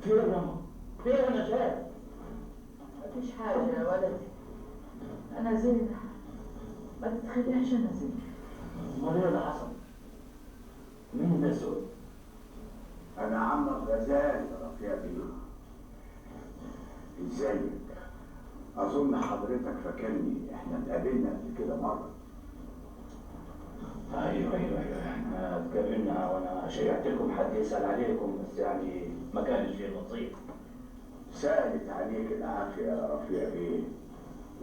في ايه يا ماما؟ في ايه يا نجاة؟ مفيش حاجة يا ولدي، أنا زينة، ما تتخليش، أنا زينة. أمال إيه اللي حصل؟ مين الناس دول؟ أنا عمك غزال يا رفيع بيه. إزيك؟ أظن حضرتك فاكرني، إحنا اتقابلنا قبل كده مرة. أيوه أيوه أيوه، إحنا اتقابلنا وأنا شيعت لكم حد يسأل عليكم، بس يعني ما كانش فيه نصيب. سألت عليك العافية يا رفيع بيه،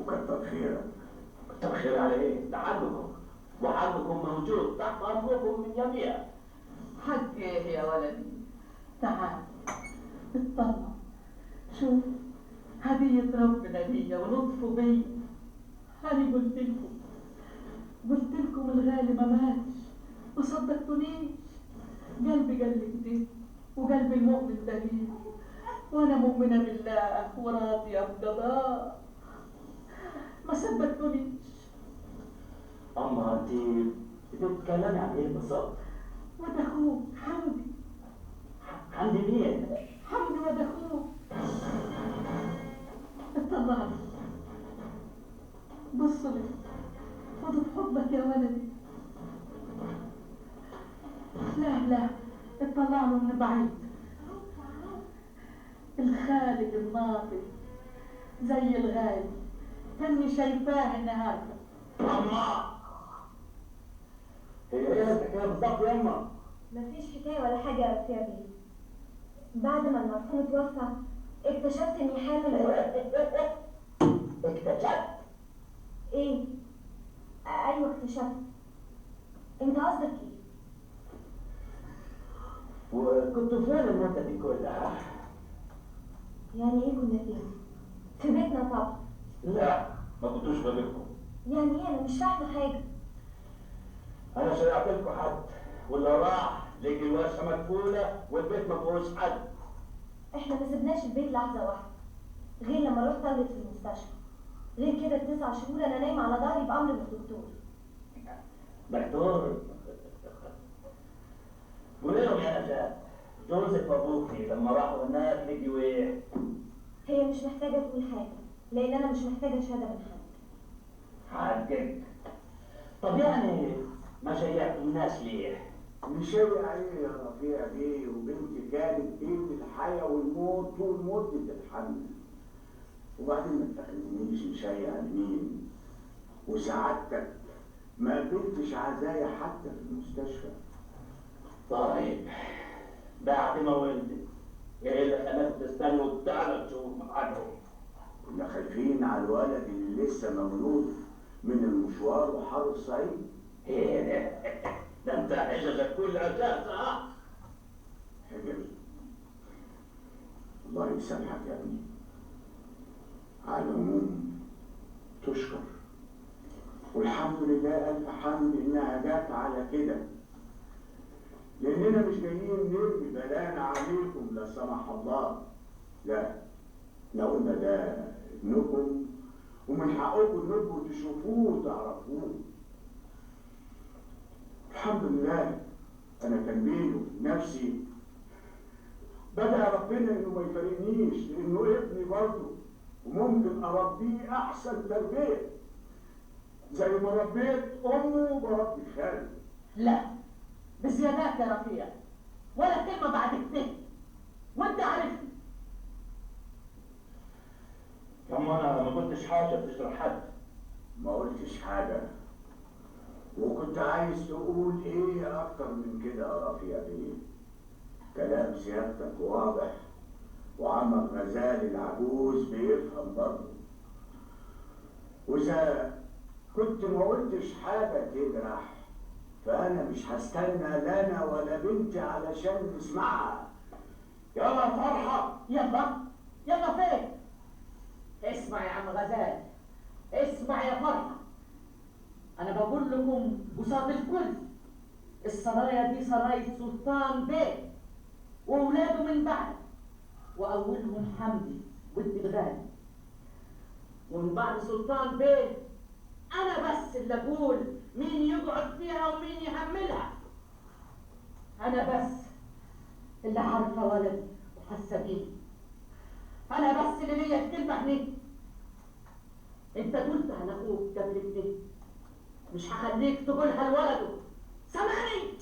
وكتر خيرك. كتر خير على إيه؟ ده حقكم، وحقكم موجود تحت أمركم من يميع. حق إيه يا ولدي؟ تعال اطلع شوف هدية ربنا ليا ولطفه بيا. أنا قلت لكم الغالي ما ماتش، ما صدقتونيش. قلبي قال لي كده، وقلب المؤمن دليل، وأنا مؤمنة بالله وراضية بقضاء. ما صدقتونيش. أما أنت بتتكلمي عن إيه بالظبط؟ واد أخوك حمدي. حمدي مين؟ حمدي واد أخوك. اطلع لي، بص لي، خده في حضنك يا ولدي. لا لا، اطلع له من بعيد. الخالق الناطق زي الغالي، كاني شايفاه النهارده. أما هي ايه الحكاية بالظبط يا اما؟ مفيش حكاية ولا حاجة يا رفيع بيه. بعد ما المرحوم اتوفى اكتشفت اني حامل. اكتشفت؟ ايه؟ ايوه اكتشفت. انت قصدك ايه؟ وكنتوا فين المدة دي كلها؟ يعني ايه كنا فين؟ في بيتنا طبعا. لا ما كنتوش في بيتكم. يعني ايه؟ انا مش فاهمه حاجة. انا شيعت لكم حد، واللي راح لقي الورشة مقفولة والبيت ما فيهوش حد. احنا ما سيبناش البيت لحظة واحدة، غير لما رحت اولد في المستشفى. غير كده ال9 شهور انا نايمة على ظهري بامر من الدكتور. دكتور؟ قولي لهم يا نجاة، جوزك وابوكي لما راحوا هناك لقيوا ايه؟ هي مش محتاجه تقول حاجة، لان انا مش محتاجه شهادة من حد. حقك. طب يعني ما شيعتوناش ليه؟ نشيع ايه يا رفيع بيه؟ وبنتي كانت بين الحياة والموت طول مدة الحمل. وبعدين ما تاخذنيش نشيع لمين؟ وسعادتك ما قبلتش عزايا حتى في المستشفى. طيب بعد ما ولدت ايه اللي خلاكم تستنوا 3 شهور معاهم؟ كنا خايفين على الولد اللي لسه مولود من المشوار وحر الصعيد. ايه ده انت حججك كلها جاهزة. ها؟ حججي؟ الله يسامحك يا ابني. على العموم تشكر، والحمد لله ألف حمد إنها جت على كده، لأننا مش جايين نرمي بلانا عليكم لا سمح الله. لا، احنا قلنا ده ابنكم ومن حقكم انكم تشوفوه وتعرفوه. الحمد لله أنا كان بيني وبين نفسي بدأ ربنا إنه ما يفارقنيش، لأنه ابني برضه وممكن أربيه أحسن تربية زي ما ربيت أمه وبربي خالي. لا بزيادات يا رفيع، ولا كلمة بعد التاني، وأنت عارفني. يما أنا ما قلتش حاجة بتجرح حد. ما قلتش حاجة، وكنت عايز تقول إيه أكتر من كده يا رفيع بيه؟ كلام سيادتك واضح، وعمك غزال العجوز بيفهم برضه. وإذا كنت ما قلتش حاجة تجرح فأنا مش هستنى لا أنا ولا بنتي علشان نسمعها. يلا فرحة. يلا يلا فين؟ اسمع يا عم غزال، اسمع يا فرحة، أنا بقول لكم قصاد الكل، السرايا دي سرايا سلطان بيه وأولاده من بعد، وأولهم حمدي ولد الغالي، ومن بعد سلطان بيه أنا بس اللي أقول مين يقعد فيها ومين يهملها. أنا بس اللي عارفة ولدي وحاسه بيه. انا بس اللي ليا الكلمة هنا. انت قلت على اخوك قبل كده، مش هخليك تقولها لولده. سامعني؟